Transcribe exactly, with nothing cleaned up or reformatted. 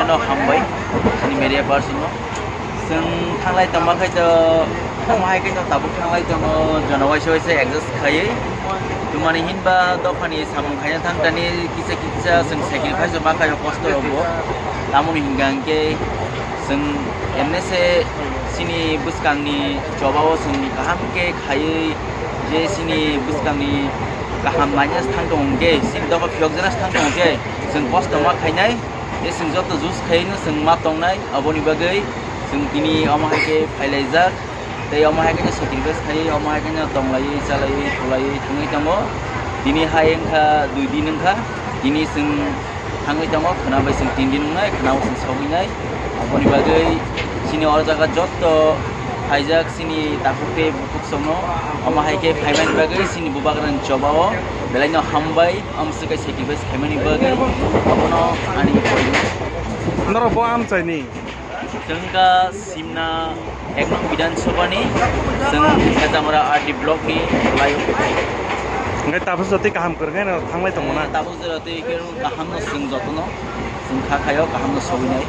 No hambai, chini media person no. Chwng thanglai tongma khai to, tamo hai khai to tabuk thanglai tongo, jona waisa waisa adjust khaiwi. Tumani hinba dophani samung khaina thang tani kisa kisa chwng sacrifice ma khaio kosto rogo. Tamoni hinga hwnkhe chwng emne se chini bwskangni chobao chwng kaham khe khaiwi je chini bwskangni kaham naina thang tong hwnkhe, chini dopha phiyok jana thang tong hwnkhe chwng kosto ma khainai. Je chwng joto juice khaino chwng ma tongnai, aboni bagwi chwng tini omo hai khe phailaijak. Tei omo hai kheno sacrifice khai, omo hai kheno tonglaiwi, chalaiwi, thulaiwi thangwi tongo. Tini hai wngkha dui din wngkha. Tini chwng thangwi tongo, khwna bai chwng tin din wngnai, khwna o chwng sogwi nai. Aboni bagwi chini o jaga jotto phaijak chini takhuk tei bukhuk songno. Omo hai khe phaimani bagwi chini bubagrani chobao belai no hambai. Amswk khe sacrifice khaimani bagwi abono ani poino. Norok bo amchaini. Chwng kha Simna ek nong Bidhan Sabha ni, chwng Khejamura R D block ni lai. Hwnkhe tabuk jotoi kaham kwrwngkhe no thanglai tongo na? Tabuk jotoi khe kaham no chwng jotono chwng kha khaio, kaham no sogwi nai.